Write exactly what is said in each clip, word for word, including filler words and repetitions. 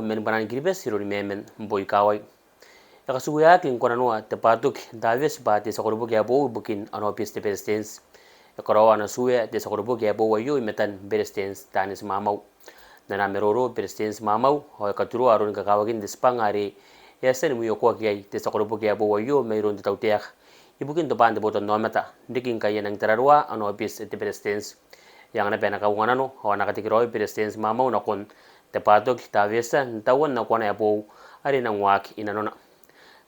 man Bwanan Kiribati iroun Memen Boikawai. E katukuaki ngkoananoa Tebatoki Taweti bwa te tia koroboki ae boou ibukin ana aobiti te Beretitenti. E karaoa ana tiua te tia koroboki ae boou aio i matan Beretitenti Taneti Maamau. N ana maroro Beretitenti Maamau ao e katuruturua aron kakawakin te tibwanga are e a tia ni mwiokoaki iai te tia koroboki ae boou aio mairoun te tautaeka ibukin tobwaan te botannaomata, riki ngkai e nang tararuaa ana aobiti te Beretitenti. E anga naba ana kaunganano ao ana katekeraoi Beretitenti Maamau nakon Tebatoki Taweti n tauan nakoana ae boou are e nang waaki i nanona.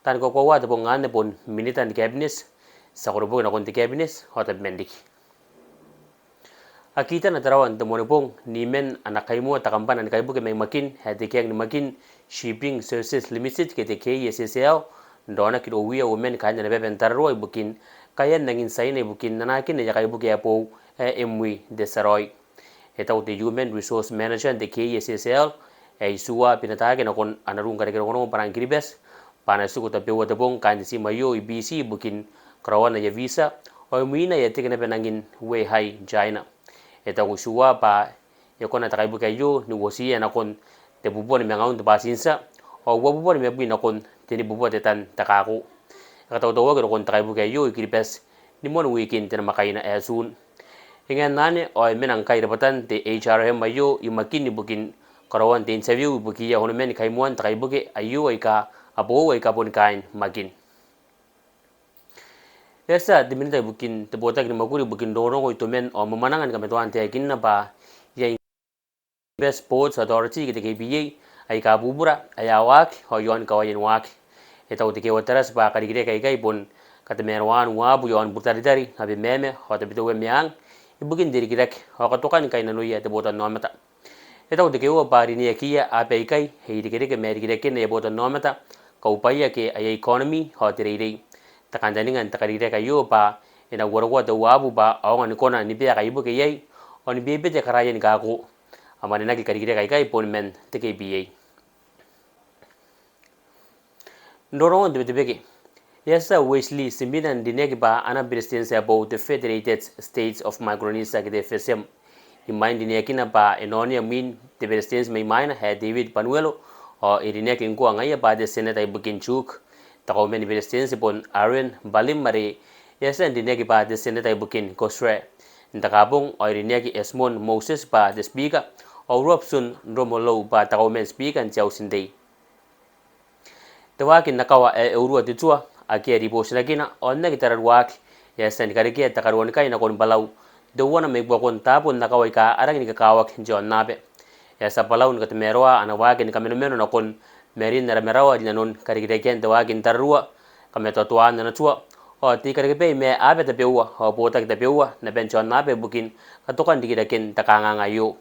Taan kakoaua te bong anne bon Minita n te Cabinet, tia koroboki nakon te Cabinet ao tabeman riki. A kitana Tarawa n te Moanibong niiman ana kaimoa te kambana ni kaibuke mai Makin ae te Keang ni Makin Shipping Services Limited ke te K S S L, n raonaki irouia uoman kaain ana baba n tararua ibukin kaean angin Tiaina ibukin anaakin aia kaibuke ae boou ae M V Desiraoi. E taku te Human Resource Manager n te K S S L ae itiua Binatake nakon ana ruu ni kareke rongorongo Bwanan Kiribati bwa a na tiku tabeua te bong kaain te tiim aio i Biti ibukin karaoan aia visa, ao imwina e a teke naba n angin Weihai, China. E taku itiua bwa e kona te kaibuke aio ni uotiia nakon tebubua nimangaun te bwatintia ao uabubua nimabwi nakon tenibubua te tan te kaako. E katautauaki rokon te kaibuke aio i Kiribati ni moan wiikin te namwakaina ae Tun. E ngae n anne ao e mena ngkai rabwatan te H R M aio i Makin ibukin karaoan te interview ibukiia onoman kaimoan te kaibuke aio aika a boou aika boni kaain Makin. E a tia te Minita ibukin te Botaki ni Mwakuri ibukin Rongorongo, Itoman ao Mwamwananga ni kamatoa n taekinna bwa iai Kiribati Ports Authority ke te K P A aika bubura ae a waaki ao iaon kawaia ni waaki. E taku Tekeeua Tarati bwa karikirake aikai bon katamaroaan uabu iaon Butaritari, Abemama ao Tabiteuea Meang ibukin te rikirake ao katokan kainnanoia te botannaomata. E taku Tekeeua bwa rineakiia aaba aikai ae irekereke ma rikiraken aia botannaomata, kaubwaia ke aia economy ao te reirei. Te kantaninga n te karikirake aio bwa e na uarokoa te uabu bwa a aonga ni kona ni bea kaibuke iai ao ni bebete karaia ni kaako. A mwanenaki karikirake aikai bon man te K P A. N rongorongon te Betebeke. E a tia Wesley Simina n rineaki bwa ana Beretitenti ae boou te Federated States of Micronesia ke te FSM. Imwain rineakina bwa e na onea mwin te Beretitenti mai mwaina ae David Panuelo, ao e rineaki ngkoa ngaia bwa te Seneta ibukin Chuuk. Te kauoman ni Beretitenti bon Aaron Balim are e a tia n rineaki bwa te Seneta ibukin Kosrae. N te Kaabong ao e rineaki Esmond Moses bwa te Speaker, ao Robson Romolou bwa te Kauoman ni Speaker n te Auti n Tei. Te waaki n akawa ae e urua te tua, akea ribootinakina ao n aki tararuaaki, e a tia ni karekea te karuanikai nakon Balau, teuana mai buakon taabo n akawa aika a rangi ni kakawaki n te aonnaba. E a tia Balau ni katamaroa ana waaki ni kamanomano nakon marin ara marawa rinanon karikirakean te waaki n tararua, kamatoatoaan ana tua, ao te ikarekebai ma aaba tabeua ao botaki tabeua n aban te aonnaba ibukin katokan rikiraken te kanganga aio.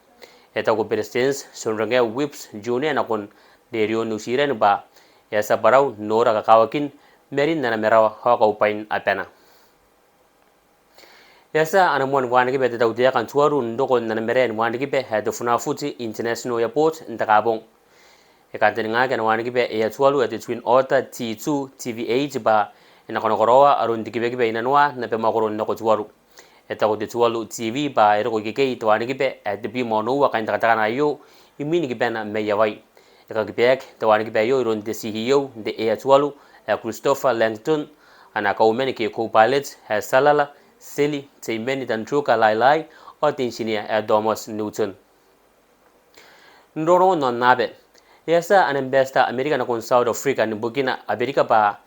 E taku Beretitenti John Rengeau Whipps Junior nakon Rerio New Zealand bwa e a tia Balau n nora kakawakin marin ana marawa ao kaubwain abana. E a tia ana moan wanikiba te tautaeka n Tuvalu n roko n ana marae ni wanikiba ae te Funafuti International Airport n te Kaabong. E kantaningaki ana wanikiba Air Tuvalu ae te Twin Otter T two T V eight bwa e na kanakoraoa aron te kibakiba inanoa n abamwakoro nako Tuvalu. E taku te Tuvalu T V bwa e roko ikekei te wanikiba ae tebwi ma onoua kaintekatekana aio imwin kibana mai Hawaii. E kakibaaki te wanikiba aio iroun te C E O n te Air Tuvalu ae Christopher Langton, ana kauoman ke co-pilot ae Salala Seli, te imwain Tandruka Lailai ao te engineer ae Thomas Newton. N rongorongon aonnaba. E a tia ana ambassador Amerika nakon South Africa ni bukina Aberika bwa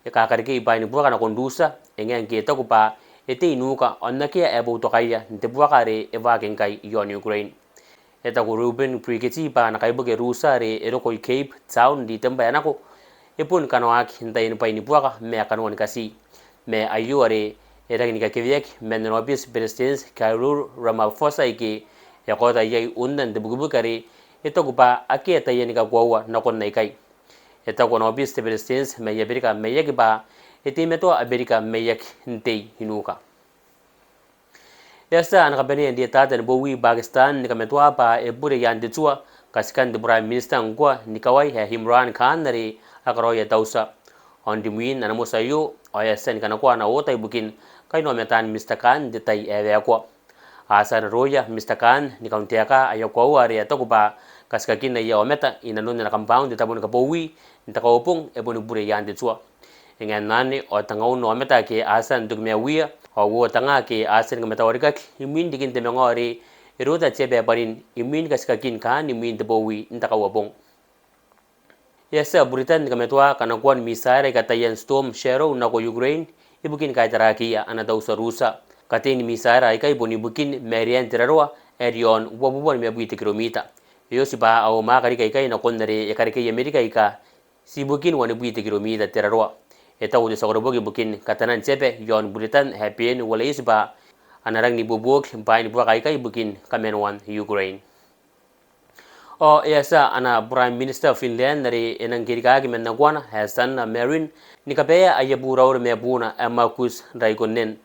e kakarekei bwaai ni buaka nakon Russia, e ngae ngke e taku bwa e tei i nuka ao n akea ae boutokaia n te buaka are e waaki ngkai iaon Ukraine. E taku Reuben Brigety bwa ana kaibuke Russia are e roko i Cape Town n Ritemba ae nako e bon kanoaki n taian bwai ni buaka ma kanoan kati. Ma aio are e rangi ni kakeweaki man ana aobiti Beretitenti Cyril Ramaphosa aike e a kaota iai unnan te bukibuki are e taku bwa akea taiani kakoaua nakon aikai. E taku ana aobiti te Beretitenti mai Aberika Maiaki bwa e teimatoa Aberika Maiaki n tei i nuka. E a tia ana kabanea n rietata ni bowi Pakistan ni kamatoa bwa e bure i aan te tua katikan te Prime Minister ngkoa n ikawai ae Imran Khan are a karaoia tautia. Ao n rimwin ana moti aio ao e a tia ni kanakoa ana oota ibukin kainaomataan Mister Khan n te tai ae waekoa. A tia ana roia Mister Khan ni kauntaeka aia koaua are a taku bwa Katikakina aia aomata inanon ana compound te tabo ni kabowi n te Kauabong e boni bure i aan te tua. E ngae n anne ao tengaun aomata ake a tia n toki maiuia, ao uoua tenga ake a tia ni kamatawarikaki imwin rikin te mangao are e rota te aba ae bwanin imwin katikakin kaan imwin te bowi n te Kauabong. E a tia Buritan ni kamatoa kanakoan missile aika taian Storm Shadow nako Ukraine, ibukin kaitarakiia ana tautia Russia. Katein missile aikai bon ibukin mairean te raroa ae riaon uabubua nimabwi te kiromita. E oti bwa a mwaaka riki aikai nakon are e karekei Amerika aika ti ibukin wanibwi te kiromita te raroa. E taku te tia koroboki ibukin katanan te aba iaon Buritan ae Ben Wallace bwa a na rangi n ibuobuoki bwaai ni buaka aikai ibukin kamanoan Ukraine. Ao e a tia ana Prime Minister Finland are e nang kerikaaki man nakoana ae Sanna Marin ni kabaea aia burauri ma buuna ae Markus Raikkonen.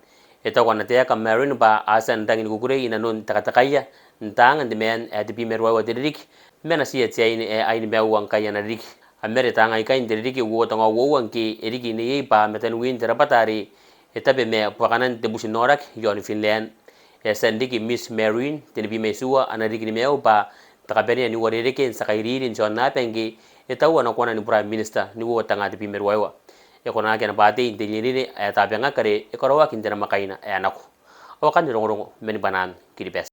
E taku ana taeka Marin bwa a tia n rangi ni kukurei inanon tekatekaia n taanga n te maan ae tebwi ma ruaiwa te ririki, ma natiia te aine ae ai nimaua ngkai ana ririki. A mare taanga aikai n te ririki uoua tenga uoua ngke e riki neiei bwa mataniwin te rabwata are e tabe ma buakanan te buti n aoraki iaon Finland. E a tia n riki Miss Marin, tenibwi ma itiua ana ririki ni maiu, bwa te kabanea ni uarereke n tia kairiri n te aonnaba ngke e taua nakoana ni Prime Minister n uoua tenga tebwi ma ruaiwa. E konaki ana bwaatei n te rinerine ae tabangaki are e karaoaki n te namwakaina ae nako. Ao akanne rongorongo mani Bwanan Kiribati.